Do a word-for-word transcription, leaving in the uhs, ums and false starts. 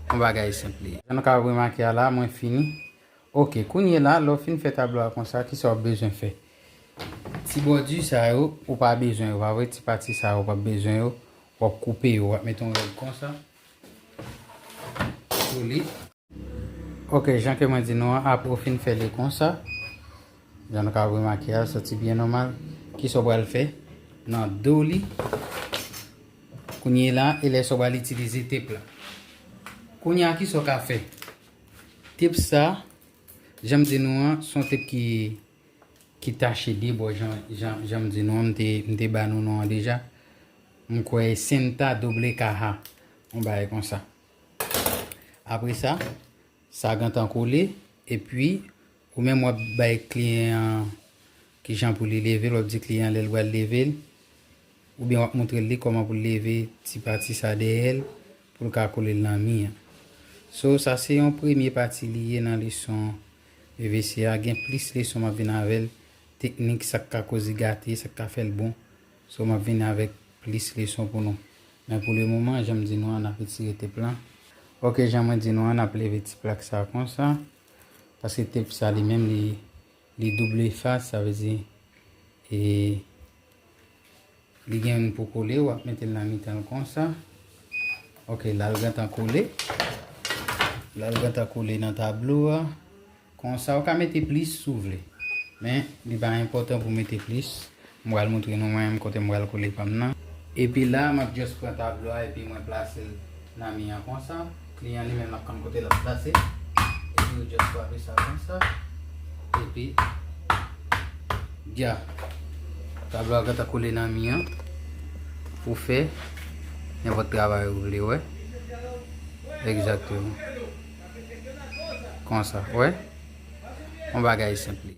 Yon bagay senp li ye. Jan nou ka remake a la, mwen fini. Ok, kounye la, lè w fin fè tablo a konsa, kisa w ap bezwen fè? Ti bòdi sa yo, ou pa bezwen yo, pa vre? Ti pati sa yo, ou pa bezwen yo, w ap koupe yo, w ap mete yon règ konsa. Kole. Ok, jan ke mwen di nou an, apre w fin fè li konsa, jan nou ka remake a, soti byen nòmal. Kisa w pral fè? Nan do li. Kounye la, e lè sa w pral itilize tep la. Kounye a, kisa w ka fè? Tep sa, jan m di nou an, se yon tep ki, ki tache de bò, jan, jan, jan m di nou an, m te, m te ba nou non an deja. M kwè Senta Doble Kaha, yon bagay konsa. Apre sa, sa gentan kole, epi ou menm w ap bay kliyan an kijan pou li leve l, w ap di kliyan an lè l pral leve l, oubyen w ap montre li kòman pou l leve ti pati sa dèyè l, pou l ka kole l nan mi an. So, sa se yon premye pati li ye nan leson P V C a. Gen plis leson m ap vin avè l, teknik, sa k ka koz li gate, sa k ka fè l bon. So, m ap vin avèk plis leson pou nou. Men pou le moman, jan m di nou an, n ap retire tep lan. Ok, jan mwen di nou an, n ap leve ti plak sa konsa. Paske tep sa li menm, li, li double fas, sa vle di, e, li gen youn pou kole, w ap mete l nan mitan l konsa. Ok, la l gentan kole. La l gentan kole nan tablo a. Konsa, ou ka mete plis si w vle. Men, li pa enpòtan pou mete plis. M pral montre nou mwen menm kote m pral kole pa m nan. Epi la, m ap just pran tablo a epi mwen plase l nan mi an konsa. Kliyan li menm l ap konn kote l ap plase. Epi ou just frape sa konsa. Epi, ya. Tablo a gentan kole nan mi an. Pou fè nenpòt travay ou vle, wè. Egzakteman. Konsa, wè. Yon bagay senp li.